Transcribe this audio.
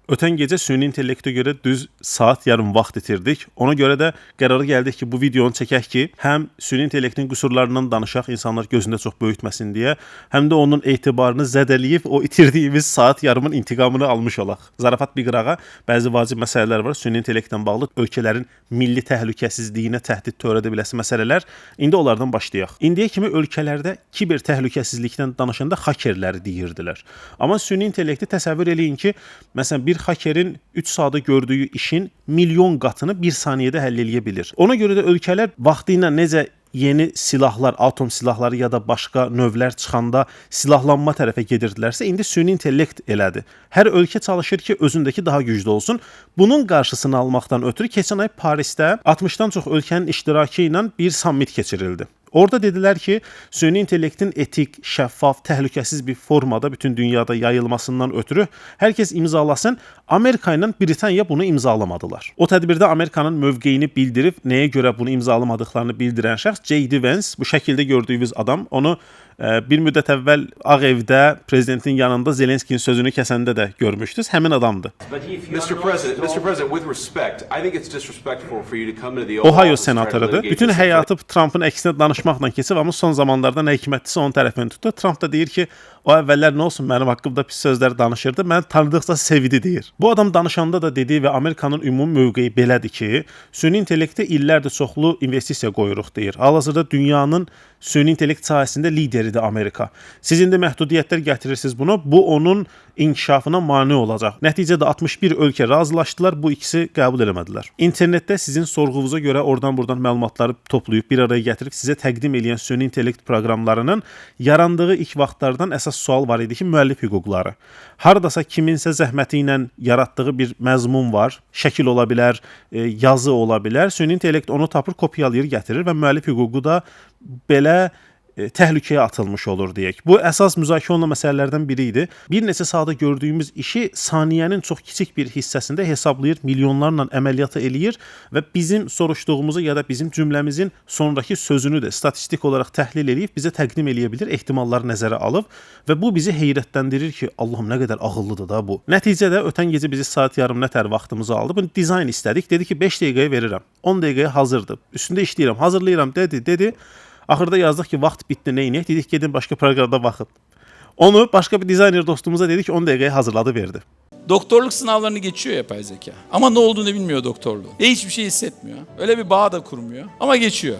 Ötən gecə süni intellektə görə düz saat yarım vaxt itirdik. Ona görə də qərara gəldik ki, bu videonu çəkək ki, həm süni intellektin qüsurlarından danışaq, insanlar gözündə çox böyütməsin deyə, həm də onun etibarını zədələyib o itirdiyimiz saat yarımın intiqamını almış olaq. Zarafat bir qırağa, bəzi vacib məsələlər var süni intellektlə bağlı, ölkələrin milli təhlükəsizliyinə təhdid törədə biləsi məsələlər. İndi onlardan başlayaq. İndiyə kimi ölkələrdə kiber təhlükəsizlikdən danışanda hakerləri deyirdilər. Amma süni intellekti təsəvvür eləyin ki, məsələn bir hakerin 3 saata gördüyü işin milyon qatını bir saniyədə həll eləyə bilir. Ona görə də ölkələr vaxtı ilə necə yeni silahlar, atom silahları ya da başqa növlər çıxanda silahlanma tərəfə gedirdilərsə, indi süni intellekt elədi. Hər ölkə çalışır ki, özündəki daha güclü olsun. Bunun qarşısını almaqdan ötürü keçən ay Parisdə 60-dan çox ölkənin iştirakı ilə bir sammit keçirildi. Orada dedilər ki, süni intellektin etik, şəffaf, təhlükəsiz bir formada bütün dünyada yayılmasından ötürü hər kəs imzalasın. Amerika ilə Britaniya bunu imzalamadılar. O tədbirdə Amerikanın mövqeyini bildirib, nəyə görə bunu imzalamadıqlarını bildirən şəxs J.D. Vance, bu şəkildə gördüyünüz adam, onu bir müddət əvvəl Ağ Evdə prezidentin yanında Zelenskinin sözünü kəsəndə də görmüşdünüz. Həmin adamdır. Mr. President, Mr. President, with respect, I think it's disrespectful for you to come into the Oval Ohio Office and try to senatorudur. litigate Bütün this həyatı Trumpın əksinə danışmaqla keçib, amma son zamanlarda nə hikmətdirsə onun tərəfini tutdu. Trump da deyir ki, o əvvəllər nə olsun mənim haqqımda pis sözlər danışırdı, məni tanıdıqca sevdi deyir. Bu adam danışanda da dedi və Amerikanın ümumi mövqeyi belədir ki, süni intellektə illərdir çoxlu investisiya qoyuruq deyir. Hal-hazırda dünyanın süni intellekt sahəsində lideridir Amerika. Siz indi məhdudiyyətlər gətirirsiniz buna, bu onun inkişafına mane olacaq. Nəticədə 61 ölkə razılaşdılar, bu ikisi qəbul eləmədilər. İnternetdə sizin sorğunuza görə oradan buradan məlumatları toplayıb bir araya gətirib sizə təqdim eləyən süni intellekt proqramlarının yarandığı ilk vaxtlardan əsas sual var idi ki, müəllif hüquqları. Hardasa kiminsə zəhməti ilə yaratdığı bir məzmun var, şəkil ola bilər, yazı ola bilər. Süni intellekt onu tapır, kopyalayır, gətirir və müəllif hüququ da belə təhlükəyə atılmış olur deyək. Bu əsas müzakirə olunan məsələlərdən biri idi. Bir neçə saata gördüyümüz işi saniyənin çox kiçik bir hissəsində hesablayır, milyonlarla əməliyyatı eləyir və bizim soruşduğumuzu ya da bizim cümləmizin sonrakı sözünü də statistik olaraq təhlil eləyib bizə təqdim eləyə bilir, ehtimalları nəzərə alıb və bu bizi heyrətləndirir ki, Allahım, nə qədər ağıllıdır da bu. Nəticədə ötən gecə bizi saat yarım nətər vaxtımızı aldı. Bunu dizayn istədik. Dedi ki, 5 dəqiqəyə verirəm. 10 dəqiqəyə hazırdır. Üstündə işləyirəm, hazırlayıram dedi, dedi. Axırda yazdıq ki, vaxt bitdi, nə edək? Dedik, gedin başqa proqramda baxın. Onu başqa bir dizayner dostumuza dedik ki, 10 dəqiqəyə hazırladı, verdi. Doktorluk sınavlarını geçiyor yapay zeka. Ama ne olduğunu bilmiyor doktorluğun. Ve hiçbir şey hissetmiyor. Öyle bir bağ da kurmuyor. Ama geçiyor.